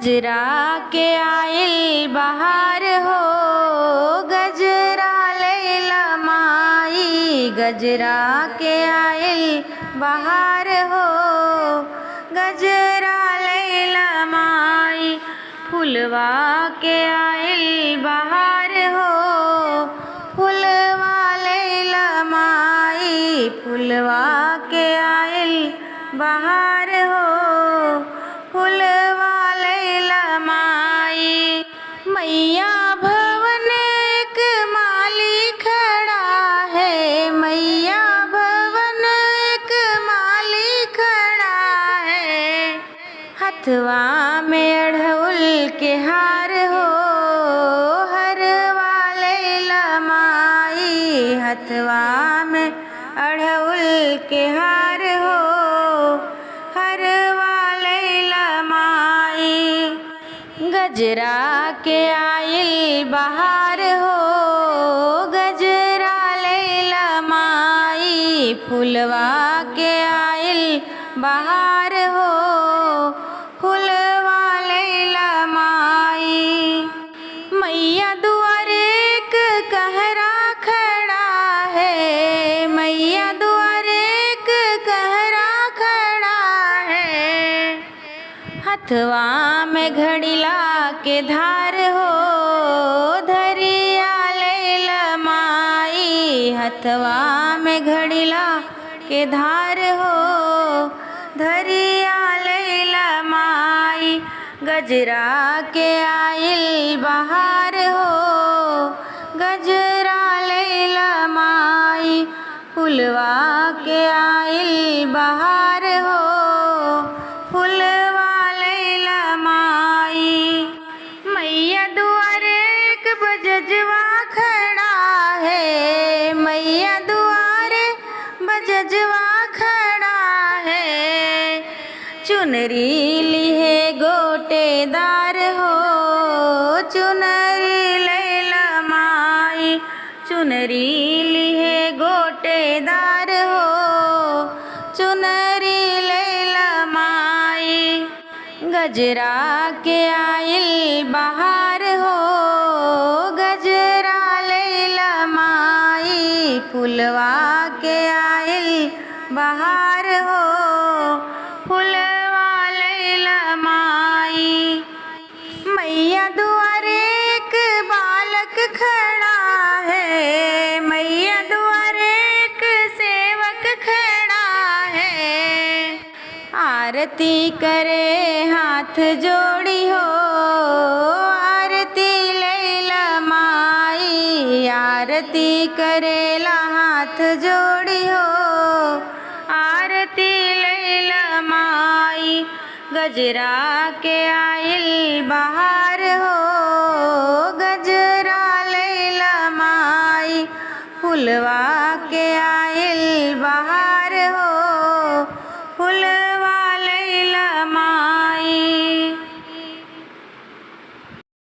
गजरा के आइल बहार हो, गजरा लैला माई, गजरा के आइल बहार हो, गजरा लैला माई, फुलवा के आइल बहार हो, फुलवा लैला माई, फुलवा के आइल बहार हो, फुलवा लैला माई। मैया भवन एक माली खड़ा है, मैया भवन एक माली खड़ा है, हथवा में अढ़उल के हार हो, हरवा लैला माई, हथवा में अढ़उल के हार हो, हरवा लैला माई। गजरा के आइल बहार हो, गजरा लैला माई, फुलवा के आइल बहार हो, फुलवा लैला माई। मैया दुआरे एक कहरा खड़ा है, मैया दुआरे एक कहरा खड़ा है, हथवा में घड़ीला के धार हो, धरिया लैला माई, हथवा में घड़ीला के धार हो, धरिया लैला माई। गजरा के आइल बहार हो, गजरा लैला माई, फुलवा के आइल बहार हो, फुलवा लैला माई। मैया दुआरे एक बजजवा खड़ा है, मैया दुआरे बजजवा खड़ा है, चुनरी लिहे गोटेदार हो, चुनरी लैला माई, चुनरी लिहे गोटेदार हो, चुनरी लैला माई। गजरा के आइल बहार हो, गजरा लैला माई, फुलवा के आइल बहार हो, फुलवा लैला माई। मैया दुआरे एक बालक खड़ा है, मैया दुआरे एक सेवक खड़ा है, आरती करे हाथ जोड़ी हो, आरती लैला माई, आरती करेला हाथ जोड़ी हो, आरती लैला माई। गजरा के आइल बहार हो, गजरा लैला माई, फुलवा के आइल बहार हो।